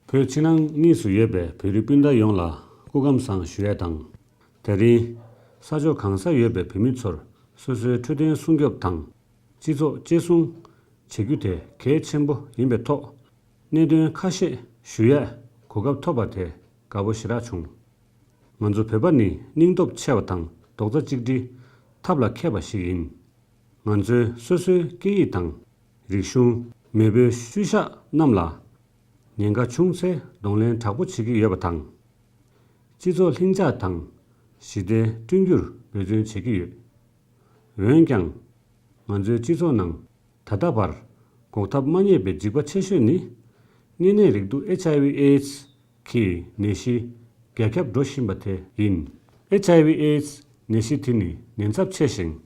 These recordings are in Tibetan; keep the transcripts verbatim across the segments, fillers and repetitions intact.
བོད་ཕྱི་ནང་གཉིས་སུ་ཡོད་པའི་བོད་རིགས་སྤུན་ཟླ་ཡོངས་ལ་སྐུ་ཁམས་བཟང་ཞུ་ཡས་དང་། དེ་རིང་ས་ཕྱོགས་གང་སར་ཡོད་པའི་བོད་མི་ཚོར་སོ་སོའི་འཕྲོད་བསྟེན་སྲུང་སྐྱོབ་དང་སྤྱི་ཚོགས་གཅེས་སྲུང་བྱེད་རྒྱུ་དེ་གལ་ཆེན་པོ་ཡིན་པའི་ཐོག་གནད་དོན་ཁ་ཤས་ཞུ་ཡས་གོ་སྐབས་ཐོབ་པ་དེ་དགའ་པོ་ཞེ་དྲག་བྱུང་། ང་ཚོ་བོད་པ་ནི་སྙིང་སྟོབས་ཆེ་བ་དང་རྡོག་རྩ་གཅིག་སྒྲིལ་ཐབས་ལ་མཁས་པ་ཞིག་ཡིན། ང་ཚོའི་སོ་སོའི་སྐད་ཡིག་དང་རིག་གཞུང་། མེས་པོའི་ཤུལ་བཞག་རྣམས་ལ་ཉེན་ཁ་བྱུང་ཚེ་གདོང་ལེན་དྲག་པོ་བྱེད་ཀྱི་ཡོད་པ་དང་། སྤྱི་ཚོགས་ལྷིང་འཇགས་དང་ཞི་བདེ་བསྐྲུན་རྒྱུར་འབད་བརྩོན་བྱེད་ཀྱི་ཡོད། འོན་ཀྱང་། ང་ཚོའི་སྤྱི་ཚོགས་ནང་ད་ལྟ་བར་འགོག་ཐབས་མ་རྙེད་པའི་འཇིགས་པ་ཆེ་ཤོས་ནི། གཉན་ནད་རེག་དུག་ཨེཆ་ཨའི་ཝི་ཨེ་ཌི་སི་གི་ནད་གཞི་རྒྱ་ཁྱབ་འགྲོ་བཞིན་པ་དེ་ཡིན། ཨེཆ་ཨའི་ཝི་ཨེ་ཌི་སི་ནད་གཞི་དེ་ནི་ཉེན་ཚབས་ཆེ་ཞིང་།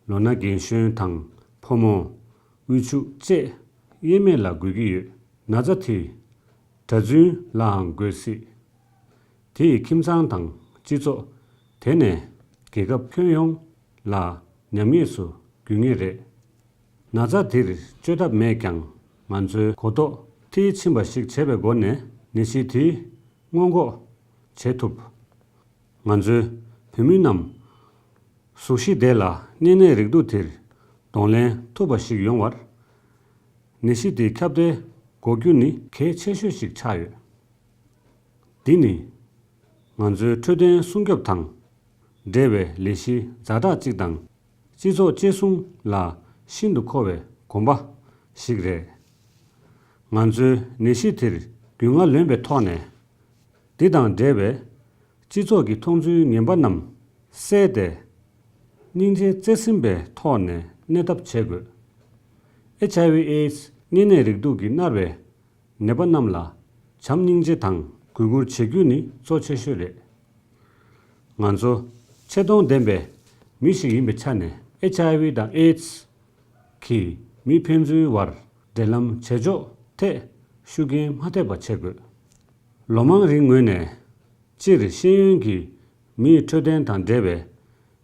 ལོ་ན་རྒན་གཞོན་དང་ཕོ་མོ། དབུལ་ཕྱུག་བཅས་དབྱེ་མེད་ལ་འགོས་ཀྱི་ཡོད། ན་ཚ་དེ་གྲྭ་བཙུན་ལའང་འགོས་སྲིད། དེ་ཡིས་ཁྱིམ་ཚང་དང་སྤྱི་ཚོགས། དེ་ནས་རྒྱལ་ཁབ་ཁྱོན་ཡོངས་ལ་ཉམས་ཉེས་སུ་འགྱུར་ངེས་རེད། ན་ཚ་འདིར་བཅོས་ཐབས་མེད་ཀྱང་། ང་ཚོའི་གོ་རྟོགས་མཐིལ་ཕྱིན་པ་ཞིག་བྱས་པའི་སྒོ་ནས་ནད་གཞི་དེ་སྔོན་འགོག་བྱེད་ཐུབ། ང་ཚོའི་བོད་མི་རྣམས་གཟུགས་གཞི་བདེ་ལ་གཉན་ནད་རེག་དུག་དེར་གདོང་ལེན་ཐུབ་པ་ཞིག་ཡོང་བར། ནད་གཞི་དེ་ཁྱབ་གདལ་འགོག་རྒྱུ་ནི་གལ་ཆེ་ཤོས་ཤིག་ཆགས་ཡོད། འདི་ནི་ང་ཚོའི་འཕྲོད་བསྟེན་སྲུང་སྐྱོབ་དང་འབྲེལ་བའི་ལས་གཞི་ཛ་དྲག་ཅིག་དང་། སྤྱི་ཚོགས་གཅེས་སྲུང་ལ་ཤིན་ཏུ་མཁོ་བའི་གོམ་པ་ཞིག་རེད། ང་ཚོའི་ནད་གཞི་དེར་རྒྱུས་མངའ་ལོན་པའི་ཐོག་ནས། འདི་དང་འབྲེལ་བའི་སྤྱི་ཚོགས་ཀྱི་མཐོང་ཚུལ་ངན་པ་རྣམས་བསལ་ཏེ། སྙིང་རྗེ་བརྩེ་སེམས་པའི་ཐོག་ནས་གནས་ཐབས་བྱེད་དགོས། ཨེཆ་ཨའི་ཝི་ཨེ་ཌི་སི་གཉན་ནད་རེག་དུག་གིས་མནར་བའི་ནད་པ་རྣམས་ལ་བྱམས་སྙིང་རྗེ་དང་གུས་བཀུར་བྱེད་རྒྱུ་ནི་གཙོ་ཆེ་ཤོས་རེད། ང་ཚོ་ཆེ་མཐོང་ལྡན་པའི་མི་ཞིག་ཡིན་པའི་ཆ་ནས་ཨེཆ་ཨའི་ཝི་དང་ཨེ་ཌི་སི་གིས་མི་ཕན་ཚུན་བར་འབྲེལ་ལམ་བྱེད་ཕྱོགས་ཐད་ཤུགས་རྐྱེན་མ་ཐེབས་པ་བྱེད་དགོས། ལོ་མང་རིང་ངོས་ནས་སྤྱིར་ཤེས་ཡོན་གྱི་མིའི་འཕྲོད་བསྟེན་དང་འབྲེལ་བའི་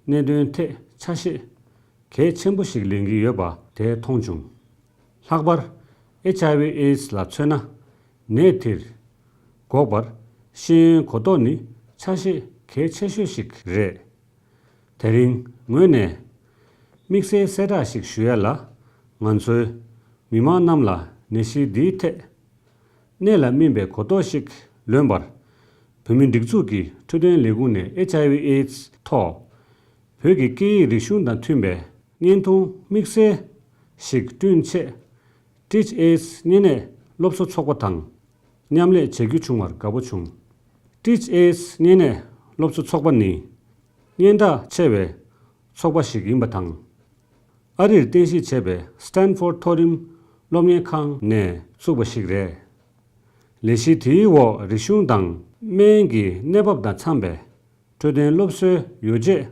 གནད་དོན་ཐད་ཆ་ཤས་གལ་ཆེན་པོ་ཞིག་ལེན་གྱི་ཡོད་པ་དེ་མཐོང་བྱུང་། ལྷག་པར་ཨེཆ་ཨའི་ཝི་ཨེ་ཌི་སི་ལ་མཚོན་ན། ནད་དེར་འགོག་པར་ཤེས་ཡོན་གོ་རྟོགས་ནི་ཆ་ཤས་གལ་ཆེ་ཤོས་ཤིག་རེད། དེ་རིང་ངོས་ནས་དམིགས་བསལ་གསལ་བསྒྲགས་ཤིག་ཞུ་ཡ་ལ། ང་ཚོའི་མི་མང་རྣམས་ལ་ནད་གཞི་འདིའི་ཐད་གནད་ལ་སྨིན་པའི་གོ་རྟོགས་ཤིག་ལོན་པར། བོད་མིའི་སྒྲིག་འཛུགས་ཀྱི་འཕྲོད་བསྟེན་ལས་ཁུངས་ནས་ཨེཆ་ཨའི་ཝི་ཨེ་ཌི་སི་ཐོག་བོད་ཀྱི་སྐད་ཡིག་རིག་གཞུང་དང་མཐུན་པའི་བརྙན་ཐུང་དམིགས་བསལ་ཞིག་བསྐྲུན་ཆེད། ཊིཆ་ཨེ་ཌི་སི་གཉན་ནད་སློབ་གསོ་ཚོགས་པ་དང་མཉམ་ལས་བྱེད་རྒྱུ་བྱུང་བར་དགའ་པོ་བྱུང་། ཊིཆ་ཨེ་ཌི་སི་གཉན་ནད་སློབ་གསོ་ཚོགས་པ་ནི་སྙན་གྲགས་ཆེ་བའི་ཚོགས་པ་ཞིག་ཡིན་པ་དང་། ཨ་རིར་རྟེན་གཞི་བྱས་པའི་སི་ཊན་ཕོར་ཌི་མཐོ་རིམ་སློབ་གཉེར་ཁང་ནས་བཙུགས་པ་ཞིག་རེད། ལས་གཞི་དེའི་འོག་རིག་གཞུང་དང་སྨན་གྱི་གནས་བབ་དང་འཚམ་པའི་འཕྲོད་བསྟེན་སློབ་གསོའི་ཡོ་བྱད་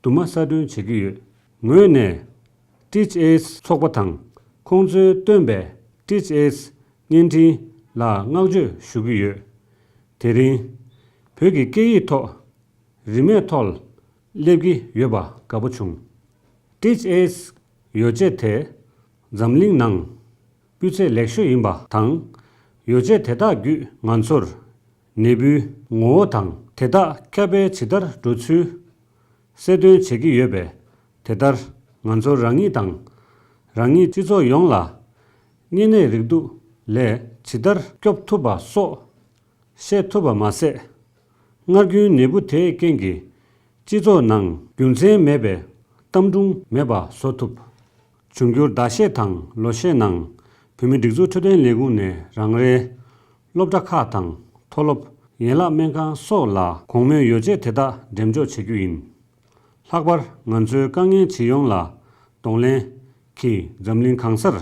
དུ་མ་གསར་སྐྲུན་བྱེད་ཀྱི་ཡོད། ངོས་ནས་ཊིཆ་ཨེ་ཌི་སི་ཚོགས་པ་དང་ཁོང་ཚོས་བཏོན་པའི་ཊིཆ་ཨེ་ཌི་སི་བརྙན་འཕྲིན་ལ་བསྔགས་བརྗོད་ཞུ་གི་ཡོད། དེ་རིང་བོད་ཀྱི་སྐད་ཡིག་ཐོག་རིན་མེད་ཐོག་སླེབས་ཀྱི་ཡོད་པ་དགའ་པོ་བྱུང་། ཊིཆ་ཨེ་ཌི་སི་ཡོ་བྱད་དེ་འཛམ་གླིང་ནང་སྤུས་ཚད་ལེགས་ཤོས་ཡིན་པ་དང་། ཡོ་བྱད་དེ་དག་བརྒྱུད་ང་ཚོར་ནད་འབུའི་ངོ་བོ་དང་དེ་དག་ཁྱབ་སྤེལ་ཇི་ལྟར་འགྲོ་ཚུལ་གསལ་སྟོན་བྱེད་ཀྱི་ཡོད་པས། དེ་ལྟར་ང་ཚོར་རང་ཉིད་དང་རང་ཉིད་སྤྱི་ཚོགས་ཡོངས་ལ་གཉན་ནད་རེག་དུག་ལས་ཇི་ལྟར་སྐྱོབ་ཐུབ་པ་སོགས་ཤེས་ཐུབ་པ་མ་ཟད། སྔར་རྒྱུན་ནད་འབུ་དེའི་རྐྱེན་གྱིས་སྤྱི་ཚོགས་ནང་རྒྱུ་མཚན་མེད་པའི་གཏམ་སྒྲུང་མེད་པ་བཟོ་ཐུབ། འབྱུང་འགྱུར་ཟླ་ཤས་དང་ལོ་ཤས་ནང་བོད་མིའི་སྒྲིག་འཛུགས་འཕྲོད་བསྟེན་ལས་ཁུངས་ནས་རང་རེའི་སློབ་གྲྭ་ཁག་དང་མཐོ་སློབ། ཡན་ལག་སྨན་ཁང་སོགས་ལ་གོང་སྨོས་ཡོ་བྱད་དེ་དག་འགྲེམས་འཇོག་བྱེད་རྒྱུ་ཡིན། ལྷག་པར་ང་ཚོའི་དཀའ་ངལ་ཇི་ཡོང་ལ་གདོང་ལེན་གྱིས་འཛམ་གླིང་གང་སར་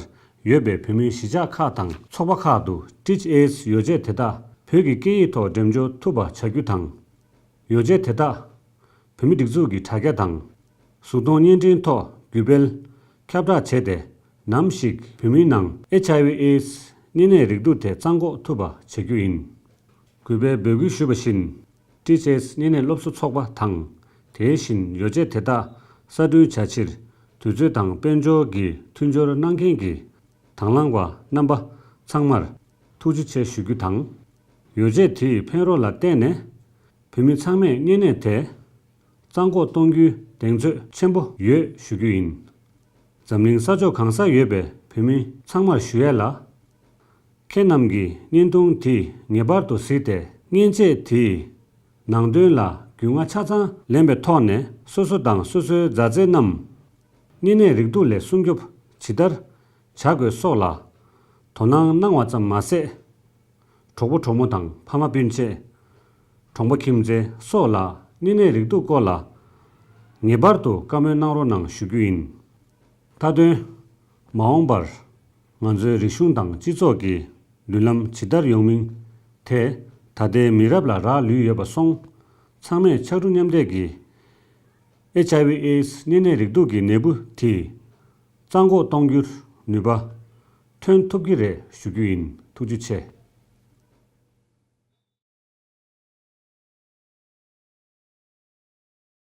ཡོད་པའི་བོད་མིའི་གཞིས་ཆགས་ཁག་དང་ཚོགས་པ་ཁག་ཏུ་ཊིཆ་ཨེ་ཌི་སི་ཡོ་བྱད་དེ་དག་བོད་ཀྱི་སྐད་ཡིག་ཐོག་འགྲེམས་འཇོག་ཐུབ་པ་བྱ་རྒྱུ་དང་། ཡོ་བྱད་དེ་དག་བོད་མིའི་སྒྲིག་འཛུགས་ཀྱི་དྲ་རྒྱ་དང་། གཟུགས་མཐོང་བརྙན་འཕྲིན་ཐོག་བརྒྱུད་སྤེལ་ཁྱབ་བསྒྲགས་བྱས་ཏེ། ནམ་ཞིག་བོད་མིའི་ནང་ཨེཆ་ཨའི་ཝི་ཨེ་ཌི་སི་གཉན་ནད་རེག་དུག་དེ་གཙང་འགོག་ཐུབ་པ་བྱ་རྒྱུ་ཡིན། གུས་པས་འབོད་སྐུལ་ཞུས་པ་བཞིན། ཊིཆ་ཨེ་ཌི་སི་གཉན་ནད་སློབ་གསོ་ཚོགས་པ་དང་། དེ་བཞིན་ཡོ་བྱད་དེ་དག་གསར་སྐྲུན་བྱ་ཕྱིར་དུས་ཚོད་དང་དཔལ་འབྱོར་གྱི་མཐུན་སྦྱོར་གནང་མཁན་གྱི་དང་བླངས་པ་རྣམ་པ་ཚང་མར་ ཐུགས་རྗེ་ཆེ་ཞུ་རྒྱུ་དང་། ཡོ་བྱད་དེའི་ཕན་རོགས་ལ་བརྟེན་ནས་བོད་མི་ཚང་མས་གཉན་ནད་དེ་བཙོང་འགོག་གཏོང་རྒྱུའི་གདེང་ཚོད་ཆེན་པོ་ཡོད་ཞུ་རྒྱུ་ཡིན། འཛམ་གླིང་ས་ཕྱོགས་གང་སར་ཡོད་པའི་བོད་མི་ཚང་མར་ཞུ་ཡས་ལ། ཁྱེད་རྣམས་ཀྱིས་བརྙན་ཐུང་དེ་ངེས་པར་དུ་གཟིགས་ཏེ། མཉེན་ཆས་དེའི་ནང་དོན་ལ་རྒྱུས་མངའ་ཆ་ཚང་ལེན་པའི་ཐོག་ནས། སོ་སོ་དང་སོ་སོའི་མཛའ་བརྩེ་རྣམས་གཉན་ནད་རེག་དུག་ལས་སྲུང་སྐྱོབ་ཇི་ལྟར་བྱ་དགོས་སོགས་ལ་དོ་སྣང་གནང་བ་ཙམ་མ་ཟད། གྲོགས་པོ་གྲོགས་མོ་དང་ཕ་མ་སྤུན་མཆེད། གྲོང་པ་ཁྱིམ་མཚེས་སོགས་ལ་གཉན་ནད་རེག་དུག་སྐོར་ལ་ངེས་པར་དུ་བཀའ་མོལ་གནང་རོགས་གནང་ཞུ་རྒྱུ་ཡིན། མཐའ་དོན། མ་འོངས་པར་ང་ཚོའི་རིག་གཞུང་དང་སྤྱི་ཚོགས་ཀྱི་མདུན་ལམ་ཇི་ལྟར་ཡོང་མིན་དེ་ད་ལྟའི་མི་རབས་ལ་རག་ལུས་ཡོད་པ་སོང་། ཚང་མས་ཕྱར་གྲུ་མཉམ་འདེགས་ཀྱིས་ཨེཆ་ཨའི་ཝི་ཨེ་ཌི་སི་གཉན་ནད་རེག་དུག་གི་ནད་འབུ་དེ་བཙོང་འགོག་གཏོང་རྒྱུར་ནུས་པ་ཐོན་ཐུབ་ཀྱི་རེད་ཞུ་རྒྱུ་ཡིན། ཐུགས་རྗེ་ཆེ།